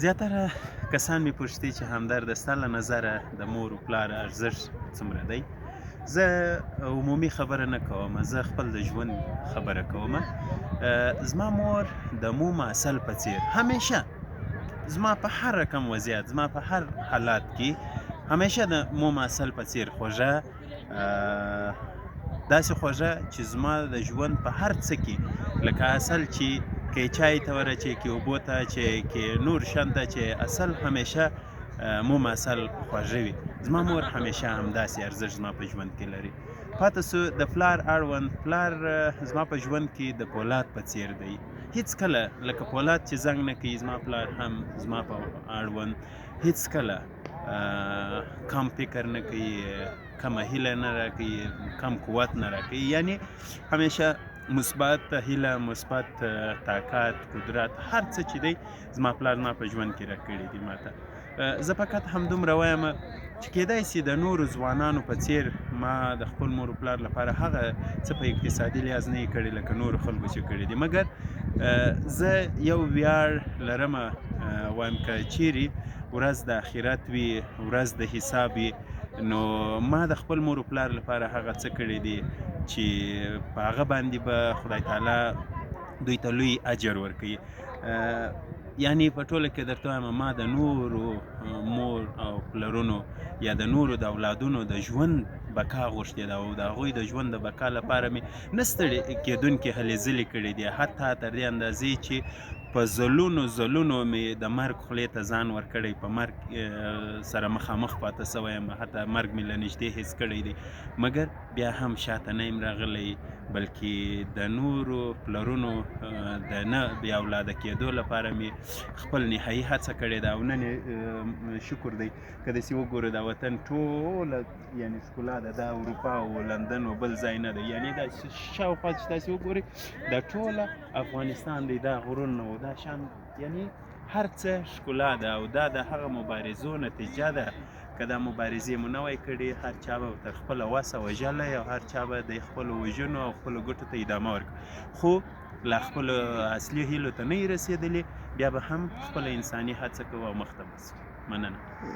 زیاتره کسان مې پوښتي چې همدرد ستا له نظره د مور و پلار ارزښت څومره دی. زه عمومي خبره نه کوم، زه خپل د ژوند خبره کوم. زما مور د موم عسل په څیر همیشه زما په هر رقم وضعیت، زما په هر حالات کې همیشه د موم عسل په څیر خوږه، داسې خوږه چې زما د ژوند په هر څه کې لکه عسل چې که چای ته ورچې، که اوبو ته چې، که نور شیان ته چې، عسل همیشه موم عسل خوږه وي. زما مور همیشه همداسې ارزښت زما په ژوند کې لري. پاتې سو د پلار اړوند، پلار زما په ژوند کې د پولاد په څیر دی. هیڅکله لکه پولاد چې زنګ نه کوي، زما پلار هم زما په اړوند هیڅکله کم فکر نه کوي، کمه هیله نه راکوي، کم قوت نه راکوي. یعنی همیشه مثبت هیله، مثبت طاقت، قدرت، هر څه چې دی زما پلار زما په ژوند کې راکړي دي ماته. زه فقط همدومره وایم چې کیدای سي د نورو ځوانانو په څیر ما د خپل مور و پلار لپاره هغه څه په اقتصادي لحاظ نه یې کړي لکه نورو خلکو چې کړي دي، مګر زه یو ویاړ لرم. وایم که چیرې ورځ د آخرت وي، ورځ د حساب وي، نو ما د خپل مور و پلار لپاره هغه څه کړي دي چې په هغه باندې به خدای تعالی دوی ته لوی اجر ورکوي. یعنی په ټوله کې درته وایم، ما د نورو مور او پلرونو یا د نورو د اولادونو د ژوند بقا غوښتې ده او د هغوی د ژوند د بقا لپاره مې نه ستړي کېدونکې هلې ځلې کړې دي، حتی تر دې اندازې چې په ځلونو ځلونو مې د مرګ خولې ته ځان ورکړی، په مرګ سره مخامخ پاته سوی یم، حتی مرګ مې له نږدې حس کړی دی، مګر بیا هم شاته نه یم راغلی، بلکې د نورو پلرونو د نه بې اولاده کېدو لپاره مې خپل نهایي هڅه کړې ده. او نن شکر دی که داسې وګورو دا وطن ټوله یعنی ښکلا ده، دا اروپا او لندن او بل ځای نه دی، یعنی دا شاوخوا چې تاسې وګورئ دا ټوله افغانستان دی، دا غرونه او دا شان، یعنی هر څه ښکلا ده. او دا د هغه مبارزو نتیجه ده، که دا مبارزې مو نه وای کړې هر چا به تر خپله وسه وژلی او هر چا به د خپلو وژنو او خپلو ګټو ته ادامه ورکړه، خو لا خپلو اصلي هیلو ته نه یې رسېدلي، بیا به هم خپله انساني هڅه کوو او مخته به ځو. مننه.